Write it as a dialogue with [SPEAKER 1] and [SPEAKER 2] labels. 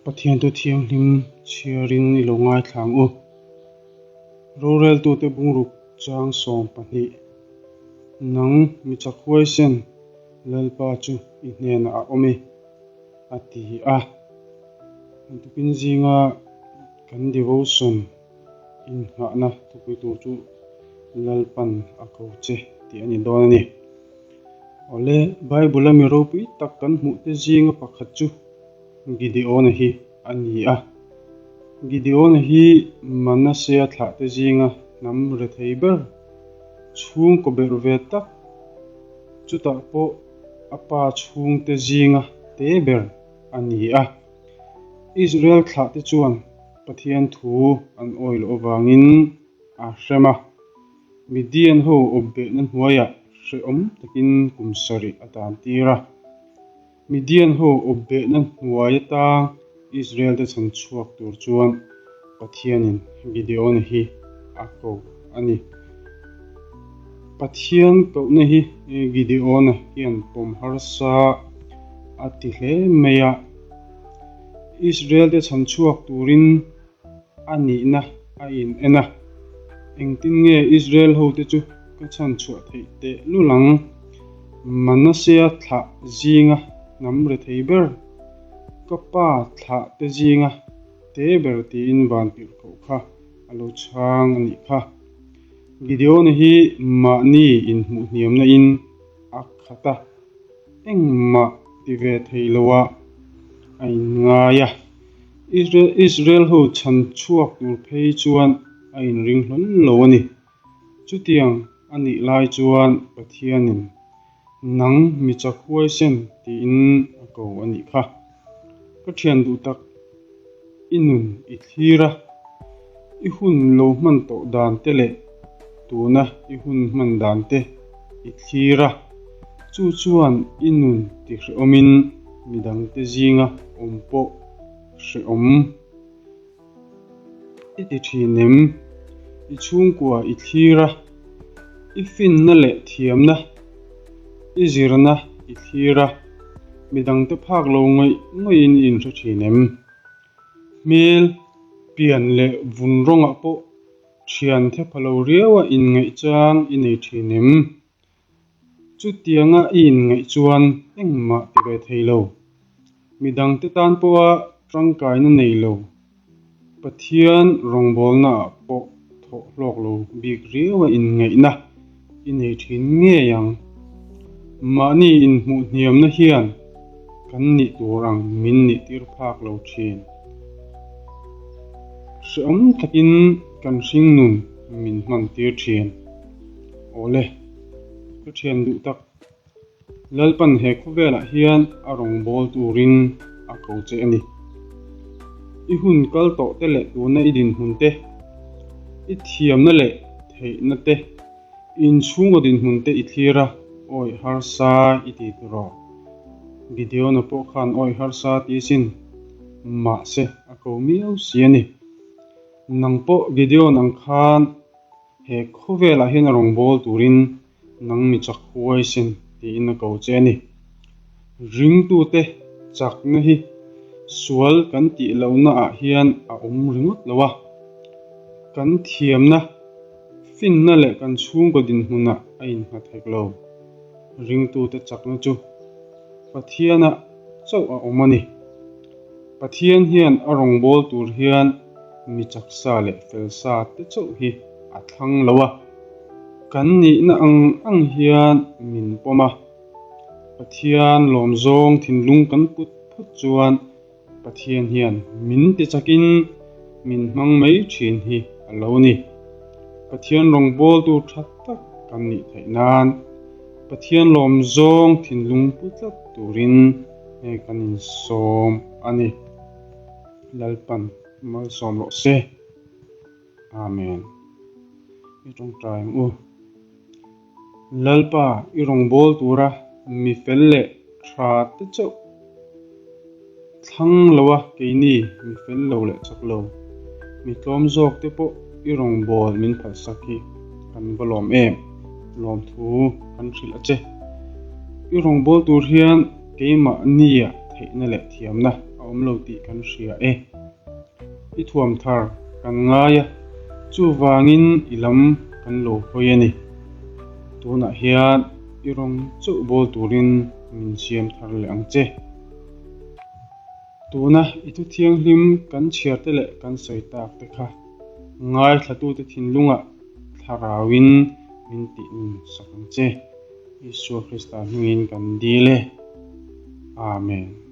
[SPEAKER 1] Pathian thu thianghlim chhiarin i lo ngaithla ang u. Roreltute bungruk chang 12, Nang mi chak huaisen Lalpa chu i hnenah a awm e, a ti a. Tukin zinga kan devotion innghahna thupui tur chu Lalpan a ko che tih a ni dawn a ni. Awle, Bible-a mi ropui tak kan hmuhte zinga pakhat chu Gideona hi a ni a. Gideona hi Manasea thlahte zinga hnam rethei ber, chhungkaw berh ve tak, chutah pawh a pa chhungte zinga te ber a ni a. Israel thlahte chuan Pathian thu an awih loh avangin a hrem a. Midian ho awpbehna hnuaiah hrehawm takin kum sarih a tantir a. Midian ho awpbehna hnuai atang Israel te chhan chhuak tur chuan Pathianin Gideona hi a ko a ni. Pathian kohna hi Gideona hian pawm harsa a ti hle mai a. Israel te chhan chhuak turin a nihna a in en a, Engtin nge Israel hote chu ka chhan chhuah theih teh lul ang? Manasea thlah zinga hnam rethei ber, ka pa thlah te zinga te ber tiin van tirhkoh kha a lo chhang a nih kha. Gideona hi mahni inhmuh hniamna in a khat a, engmah ti ve thei lo a a inngai a. Israel ho chhan chhuak tur phei chuan a inring hlawl lo a ni. Chutiang a nih lai chuan Pathianin, Nang mi chak huaisen tiin a ko a nih kha. Ka thian duh tak, i nun i thlir a, i hun lo hman tawh dan te leh tuna i hun hman dan te i thlir a, chu chuan i nun ti hrehawmin midangte zinga awm pawh hrehawm i ti thin em? I chhungkua i thlir a, i finna leh thiamna, i zirna i thlir a, midangte phak lo ngawih ngawihin i inhre thin em? Hmel, pian leh vun rawngah pawh thian thepha lo riaua inngaih chang i nei thin em? Chutianga i inngaih chuan engmah ti ve thei lo. Midangte tan pawha tangkaina nei lo, Pathian rawngbawlnaah pawh thawh hlawk lo bik riaua inngaihna i nei thin ngei ang. Mahni inhmuh hniamna hian kan nih tur ang min nih tir phak lo thin. Hrehawm takin kan hringnun min hman tir thin. Awle, ka thian duh tak. Lalpan he khawvelah hian a rawngbâwl turin a ko che a ni. I hun kal tawh te leh tuna i dinhmun te, i thiamna leh theihna te, i inchhungaw dinhmun te i thlir a, awih harsa i ti tiraw? Gideona pawh khan awih harsa ti sin, mahse a ko miau si a ni. Nang pawh Gideon ang khan He khawvelah hian a rawngbâwl turin nang mi chak huaisen tiin a ko che a ni. Ringtute chakna hi sual kan tih lohnaah hian a awm ringawt lo a, kan thiamna, finna leh kan chhungkaw dinhmunah a innghat hek lo. Ringtute chakna chu Pathianah chauh a awm a ni. Pathian hian a rawngbâwl tur hian mi chaksa leh felsa te chauh hi a thlang lo a, kan nihna ang ang hian min pawm a. Pathian lawmzawng thinlung kan put phawt chuan Pathian hian min ti chakin min hmang mai thin hi a lo ni. Pathian rawngbawltu tha tak kan nih theih nan Pathian lawmzawng thinlung pu tlat turin kan insawm a ni. Lalpan malsawm rawh se. Amen. I tawngtai ang u. Lalpa i rawngbâwl tura mi fel leh tha te chauh thlang lo a keini mi fel lo leh chak lo, mi tlawm zawk te pawh i rawngbâwl min phalsak hi kan va lawm em? Lawmthu kan hrilh a che. I rawngbâwl tur hian keimahnia theihna leh thiamna a. awm lo tih kan hria e. I thuam thar kan ngai a, chuvangin i lam kan lo hawi a ni. Tunah hian i rawng chauh bawl turin min siam thar leh ang che. Tuna i thu thianghlim kan chhiar te leh kan sawi tak te kha ngaithlatute thinlungah thlarauin min tih nun sak ang che. Isua Krista hmingin kan dil e. Amen.